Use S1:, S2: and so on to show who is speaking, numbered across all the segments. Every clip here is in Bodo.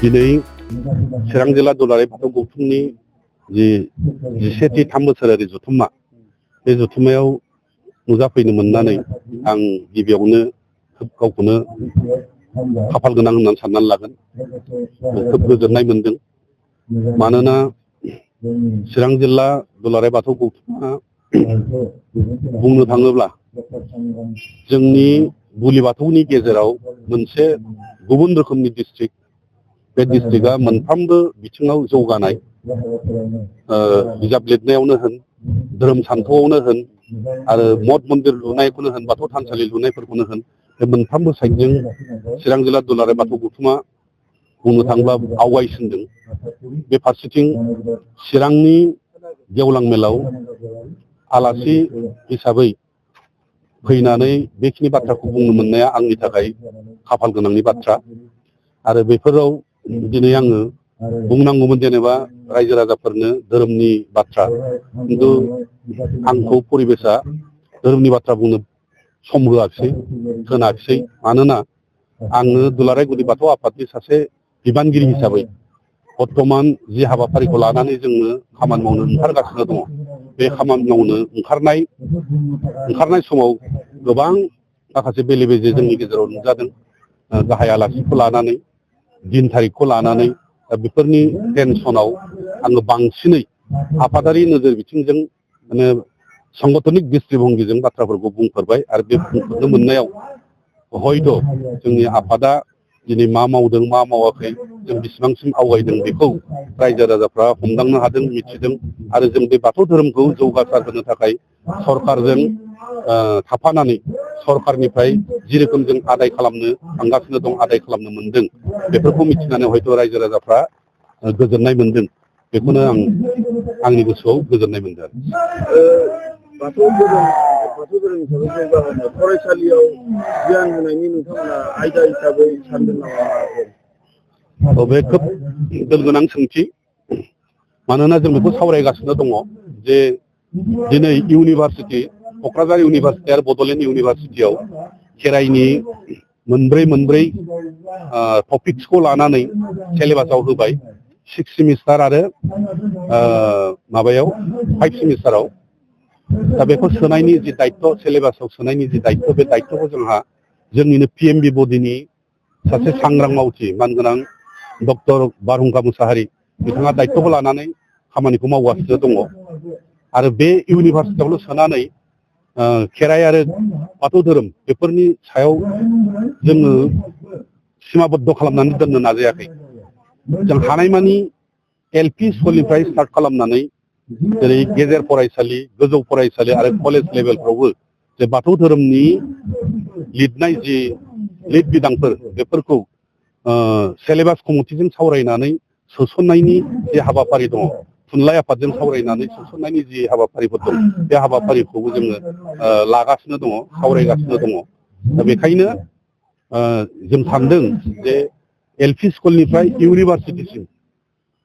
S1: दिनै चिरां जिल्ला दुलाराय बाथौ गौथुमनि जि 11थि 3 बोसोरारि जथुम्मा बे जथुम्मायाव नुजाफैनो मोननानै आं गिबियावनो गावखौनो खाफाल गोनां होननानै साननानै लागोन। खोब गोजोननाय मोनदों। मानोना चिरां जिल्ला दुलाराय बाथौ गौथुमा बुंनो थाङोब्ला जोंनि बुलि बाथौनि गेजेराव मोनसे गुबुन रोखोमनि डिस्ट्रिक्ट। बे डिस्ट्रिक्टआ मोनफ्रोमबो बिथिङाव जौगानाय, बिजाब लिरनायावनो होन, धोरोम सान्थौआवनो होन, आरो मठ मन्दिर लुनायखौनो होन, बाथौ थानसालि लुनायफोरखौनो होन, बे मोनफ्रोमबो साइडजों चिरां जिल्ला दुलाराय बाथौ गौथुमा बुंनो थाङोब्ला आवगायसिनदों। बे फारसेथिं चिरांनि गेवलां मेलाव आलासि हिसाबै फैनानै बेखिनि बाथ्राखौ बुंनो मोननाया आंनि थाखाय खाफाल गोनांनि बाथ्रा। आरो बेफोराव दिनै आङो बुंनांगौमोन जेनेबा रायजो राजाफोरनो धोरोमनि बाथ्रा, खिन्थु आंखौ परिबेसा धोरोमनि बाथ्रा बुंनो सम होआखिसै, होनाखिसै। मानोना आङो दुलाराय गुदि बाथौ आफादनि सासे बिबानगिरि हिसाबै बर्थमान जि हाबाफारिखौ लानानै जोङो खामानि मावनो ओंखारगासिनो दङ, बे खामानि मावनो ओंखारनाय समाव गोबां माखासे बेले बेजे जोंनि गेजेराव नुजादों। गाहाय आलासिखौ लानानै, दिन थारिखखौ लानानै, बेफोरनि टेनसनाव आङो बांसिनै आफादारि नोजोर बिथिंजों माने संगठनिक दृष्टिभंगिजों बाथ्राफोरखौ बुंफोरबाय। आरो बे बुंफोरनो मोननायाव हयथ' जोंनि आफादा दिनै मा मावदों मा मावाखै, जों बेसिबांसिम आवगायदों, बेखौ रायजो राजाफ्रा हमदांनो हादों, मिथिदों। आरो जों बे बाथौ धोरोमखौ जौगासार होनो थाखाय सरकारजों थाफानानै सरकारनिफ्राय जि रोखोम जों आदाय खालामनो थांगासिनो दं, आदाय खालामनो मोनदों, बेफोरखौ मिथिनानै हयथ' रायजो राजाफ्रा गोजोननाय मोनदों। बेखौनो आं आंनि गोसोआव गोजोननाय मोनदों।
S2: बाथौ धोरोम हिसाबै जौगाहोनो फरायसालियाव गियान होनायनि नोंथांमोना आयदा हिसाबै सानदों नामा?
S1: बे खोब दोल गोनां सोंथि। मानोना जों बेखौ सावरायगासिनो दङ जे दिनै इउनिभारसिटि, क'क्राझार इउनिभारसिटि आरो बड'लेण्ड इउनिभारसिटियाव खेराइनि मोनब्रै टपिक्सखौ लानानै सिलेबासाव होबाय। 6 सेमिस्टार आरो 5 सेमिस्टाराव। दा बेखौ सोनायनि जि दायित्व, सिलेबासाव सोनायनि जि दायित्व, बे दायित्वखौ जोंहा जोंनिनो PMB बडिनि सासे सांग्रां मावथि मानगोनां डक्टर बारहुंखा मुसाहारि बिथाङा दायित्वखौ लानानै खामानिखौ मावगासिनो दङ। आरो बे इउनिभारसिटियावल' सोनानै खेराइ आरो बाथौ धोरोम बेफोरनि सायाव जोङो सिमाबद्ध खालामनानै दोननो नाजायाखै। जों हानायमानि LP स्कुलनिफ्राय स्टार्ट खालामनानै जेरै गेजेर फरायसालि, गोजौ फरायसालि आरो कलेज लेभेलफ्रावबो जे बाथौ धोरोमनि लिरनाय जि लिरबिदांफोर, बेफोरखौ सिलेबास कमिटिजों सावरायनानै सोसननायनि जि हाबाफारि दङ, थुनलाइ आफादजों सावरायनानै सोसननायनि जि हाबाफारिफोर दं, बे हाबाफारिखौबो जोङो लागासिनो दङ, सावरायगासिनो दङ। दा बेखायनो जों सानदों जे LP स्कुलनिफ्राय इउनिभारसिटिसिम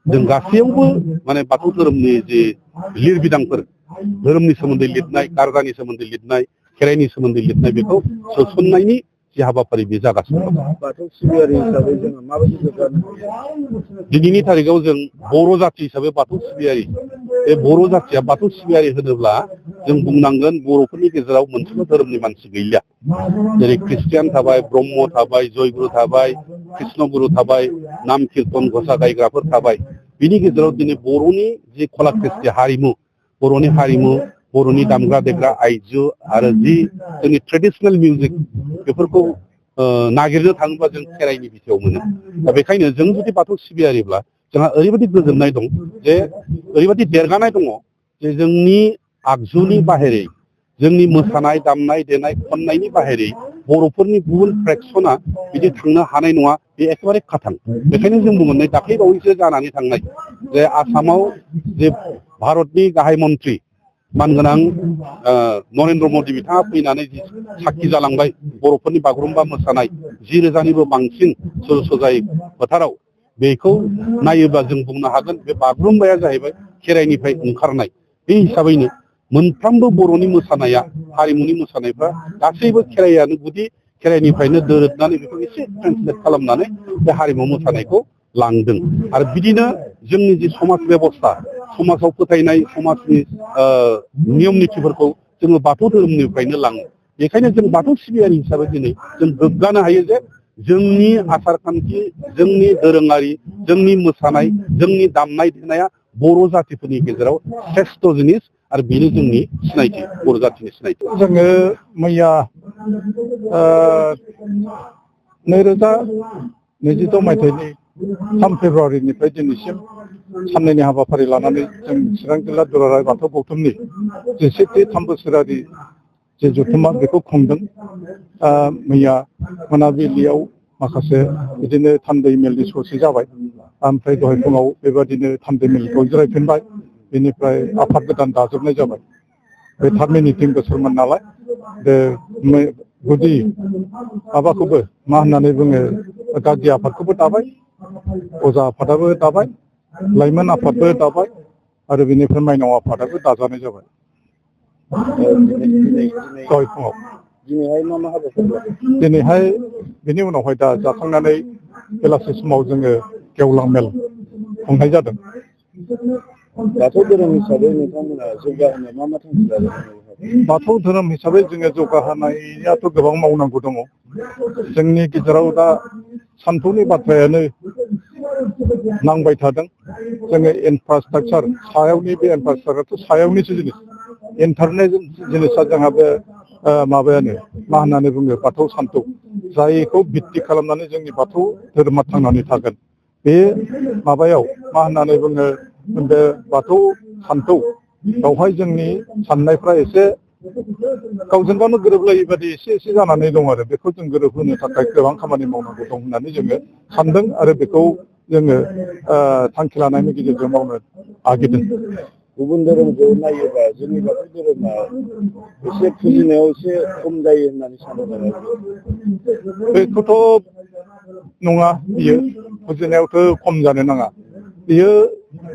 S1: जों गासैयावबो माने बाथौ धोरोमनि जि लिरबिदांफोर, धोरोमनि सोमोन्दै लिरनाय, गारजानि सोमोन्दै लिरनाय, खेराइनि सोमोन्दै लिरनाय, बेखौ सोसननायनि जि हाबाफारि बे जागासिनो दं।
S2: बाथौ सिबियारि हिसाबै जोङो माबायदि जौगानो?
S1: दिनैनि थारिखआव जों बर' जाथि हिसाबै बाथौ सिबियारि, बे बर' जाथिया बाथौ सिबियारि होनोब्ला जों बुंनांगोन बर'फोरनि गेजेराव मोनसेल' धोरोमनि मानसि गैलिया। जेरै ख्रिस्टियान थाबाय, ब्रह्म थाबाय, जयगुरु थाबाय, कृष्णगुरु थाबाय, नाम कीर्तन घोषा गायग्राफोर थाबाय। बिनि गेजेराव दिनै बर'नि जि कला कृष्टि हारिमु, बर'नि हारिमु, बर'नि दामग्रा देग्रा आइजु आरो जि जोंनि ट्रेडिसनेल मिउजिक, बेफोरखौ नागिरनो थाङोब्ला जों खेराइनि बिथायाव मोनो। दा बेखायनो जों जुदि बाथौ सिबियारिब्ला जोंहा ओरैबायदि गोजोननाय दं, जे ओरैबायदि देरगानाय दङ जे जोंनि आगजुनि बाहेरै, जोंनि मोसानाय, दामनाय देनाय, खननायनि बाहेरै बर'फोरनि गुबुन फ्रेक्सना बिदि थांनो हानाय नङा, बे एखेबारे खाथां। बेखायनो जों बुंनाय दाख्लै बावैसो जानानै थांनाय जे आसामाव जे भारतनि गाहाय मन्त्रि मानगोनां नरेन्द्र मदि बिथाङा फैनानै जि साखि जालांबाय बर'फोरनि बागुरुम्बा मोसानाय 10,000निबो बांसिन सजाय फोथाराव, बेखौ नायोब्ला जों बुंनो हागोन बे बागुरुम्बाया जाहैबाय खेराइनिफ्राय ओंखारनाय। बे हिसाबैनो मोनफ्रोमबो बर'नि मोसानाया, हारिमुनि मोसानायफ्रा गासैबो खेराइयानो गुदि, खेराइनिफ्रायनो दोरोदनानै बेखौ एसे ट्रेन्सलेट खालामनानै बे हारिमु मोसानायखौ लांदों आरो बिदिनो जोंनि जि समाज बेबस्था समाजाव फोथायनाय समाजनि नियम नितिफोरखौ जोङो बाथौ धोरोमनिफ्रायनो लाङो बेखायनो जों बाथौ सिबियारि हिसाबै दिनै जों गोग्गानो हायो जे जोंनि आसार खान्थि जोंनि दोरोङारि जोंनि मोसानाय जोंनि दामनाय देनाया बर' जातिफोरनि गेजेराव श्रेष्ठ जिनिस आरो बेनो जोंनि सिनायथि बर' जातिनि सिनायथि
S3: जोङो मैया 2026 मायथाइनि 3 फेब्रुवारिनिफ्राय दिनैसिम साननैनि हाबाफारि लानानै जों चिरां जिल्ला दुलाराय बाथौ गौथुमनि 17थि 3 बोसोरारि जे जथुम्मा बेखौ खुंदों मैया मोनाबिलियाव माखासे बिदिनो थान्दै मेलनि ससे जाबाय ओमफ्राय दहाय फुङाव बेबादिनो थान्दै मेलखौ जिरायफिनबाय बेनिफ्राय आफाद गोदान दाजोबनाय जाबाय बे थारमिनि 3 बोसोरमोन नालाय गुदि माबाखौबो मा होननानै बुङो गागि आफादखौबो दाबाय अजा आफादाबो दाबाय लाइमोन आफादबो दाबाय आरो बेनिफ्राय माइनाव आफादाबो दाजानाय जाबाय दहाय फुङाव
S2: दिनैहाय मा मा हाबाफारि
S3: दिनैहाय बेनि उनावहाय दा जाखांनानै बेलासि समाव जोङो गेवलां मेल खुंनाय जादों
S2: बाथौ धोरोम हिसाबै नोंथांमोना जौगाहोनो मा मा थांखि लादों
S3: बाथौ धोरोम हिसाबै जोङो जौगाहोनायाथ' गोबां मावनांगौ दङ जोंनि गेजेराव दा सान्थौनि बाथ्रायानो नांबाय थादों जोङो इनफ्रास्ट्राक्चार सायावनि बे इनफ्रास्ट्राक्चारथ' सायावनिसो जिनिस इन्टारनेट जिनिसा जोंहा बे माबायानो मा होननानै बुङो बाथौ सान्थौ जायखौ भित्ति खालामनानै जोंनि बाथौ धोरोमा थांनानै थागोन बे माबायाव मा होननानै बुङो बे बाथौ सान्थौ बेवहाय जोंनि साननायफ्रा एसे गावजों गावनो गोरोबलायै बादि एसे जानानै दं आरो बेखौ जों गोरोबहोनो थाखाय गोबां खामानि मावनांगौ दं होननानै जोङो सानदों आरो बेखौ जोङो थांखि लानायनि गेजेरजों मावनो आगिरदों
S2: गुबुन धोरोमखौ नायोबा जोंनि बाथौ धोरोमा एसे फुजिनायाव एसे खम जायो होननानै सानो नामा
S3: बेखौथ' नङा बियो फुजिनायावथ' खम जानो नाङा बियो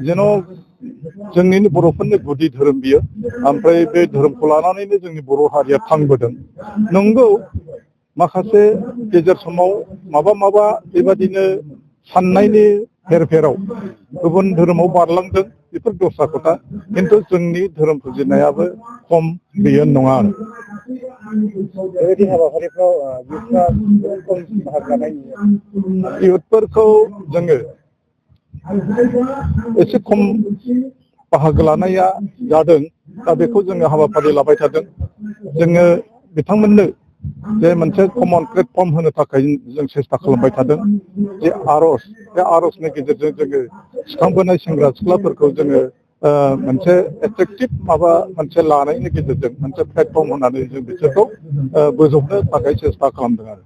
S3: जेन' जोंनि बर'फोरनि गुदि धोरोम बियो ओमफ्राय बे धोरोमखौ लानानैनो जोंनि बर' हारिया थांबोदों नंगौ माखासे गेजेर समाव माबा बेबादिनो साननायनि हेरफेराव गुबुन धोरोमाव बारलांदों बेफोर दस्रा खोथा खिन्थु जोंनि धोरोम फुजिनायाबो खम बेयो नङा
S2: बेबायदि हाबाफारिफ्राव
S3: इयुथफोरखौ जोङो एसे खम बाहागो लानाया जादों दा बेखौ जोङो हाबाफारि लाबाय थादों जोङो बिथांमोननो जे मोनसे कमन प्लेटफर्म होनो थाखाय जों सेस्था खालामबाय थादों जे आर'ज बे आर'जनि गेजेरजों जोङो सिखांबोनाय सेंग्रा सिख्लाफोरखौ जोङो मोनसे एट्रेक्टिभ माबा मोनसे लानायनि गेजेरजों मोनसे प्लेटफर्म होनानै जों बिसोरखौ बोजबनो थाखाय सेस्था खालामदों आरो